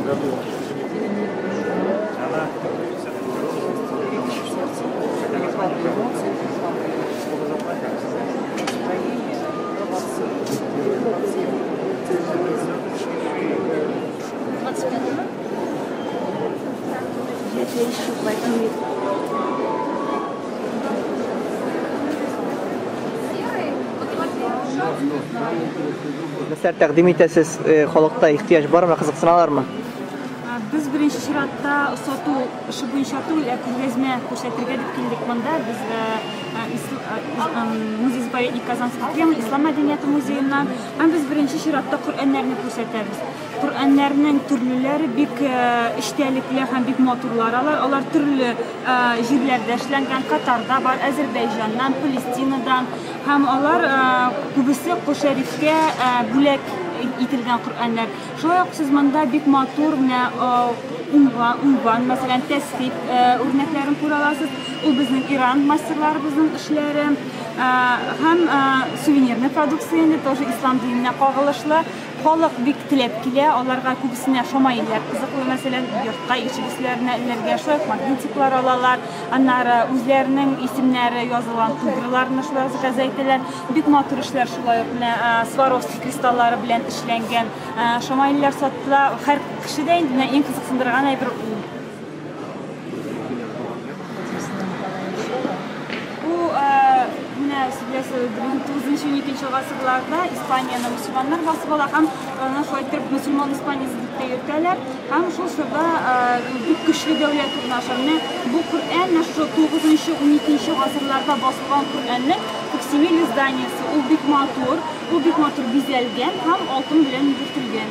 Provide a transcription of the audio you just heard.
Году. Она Я тебя ищу, поэтому... Нәрсә тәкъдим итәсез? Халыкта ихтыяҗ бармы, кызыксыналармы? Без беренче чиратта сату эше буенча түгел, ә күргәзмә күрсәтергә дип килдек монда. Без музей-заповедник Казанский Кремль, Ислам мәдәнияте музееннан. Һәм без беренче чиратта Коръәннәрне күрсәтәбез. Коръәннәрнең төрлеләре бик эчтәлекле һәм бик матурлар алар. Алар төрле җирләрдә эшләнгән, Катарда бар, Әзербәйҗаннан, Палестинадан. Һәм алар күбесе Кол Шәрифкә бүләк ителгән Коръәннәр. Шулай ук сез монда бик матур менә уңган, мәсәлән, тәсхиб үрнәкләрен күрә аласыз. Ул безнең Иран мастерларыбызның эшләре. Һәм сувенирный продукция инде тоже ислам диненә кагылышлы. Халык бик теләп килә, аларга күбесенә шамаилләр кызыклы, мәсәлән, йортка ишек өсләренә эләргә, шулай ук магнитиклар алалар, аннары үзләренең исемнәре язылган тугрыларны шулай ук заказ итәләр. Бик матур эшләр шулай ук менә Сваровски кристаллары белән эшләнгән шамаилләр сатыла. Һәр кеше дә инде менә иң кызыксындырган әйбер ул. Менә сез беләсез, 9-12 гасырларда Испанияне мөселманнар басып ала һәм аны шулай итеп мөселман Испаниясе дип тә йөртәләр. Һәм шул чорда бик көчле дәүләт урнаша. Менә бу Коръән менә шушы 9-12 гасырларда басылган Коръәннең факсимиль изданиясе. Ул бик матур, ул бик матур бизәлгән һәм алтын белән йөртелгән.